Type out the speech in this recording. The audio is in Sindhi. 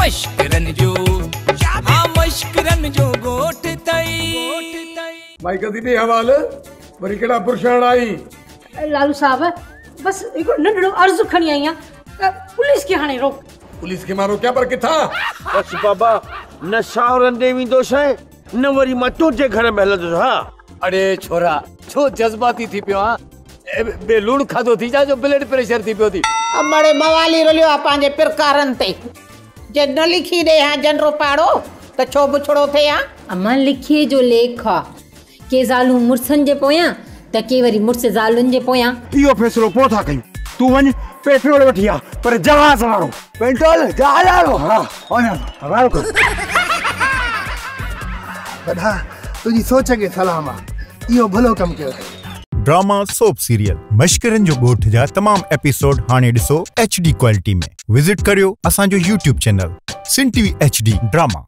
مشڪرن جو ها مشڪرن جو ڳوٺ ٿئي. مائي ڪدي ڏي حوال وري ڪهڙا برش هڻڻ آئين. لالو صاحب بس هڪڙو ننڍڙو عرض کڻي آئي آهيان ته پوليس کي هاڻي روڪ. پوليس کي مان روڪيان پر ڪٿان؟ بس بابا نه ساهرن ڏي ويندوسين نه وري مان تنهنجي گهر ۾ هلندس ها. اڙي ڇورا ڇو جذباتي ٿي پيو آن بي لوڻ کاڌو ٿي ڇا جو بلڊ پريشر ٿي پيو ٿي. امڙ موالي رليو آ پنهنجي پرڪارن تي جي نه لکي ڏي هان جنرو پاڙو ته ڇو بڇڙو ٿئي هان. امان لکي جو ليک آ ڪي زالون مڙسن جي پويان ته ڪي وري مڙس زالن جي پويان. اهو فيصلو پوء ٿا ڪيون. تون وڃ پيٽرول وٺي آ پر جهاز وارو. پيٽرول جهاز وارو ها وڃان ٿو وارو ڪر. وڏا تنهنجي سوچ کي سلام آ اهو ڀلو ڪم ڪيو اٿئي. ڊراما سوپ سيريل مشڪرن جو ڳوٺ جا تمام ايپيسوڊ هاڻي ڏسو ايڇ ڊي ڪوالٽي ۾ وزٽ ڪريو اسان جو YouTube channel Sindh T V H D drama.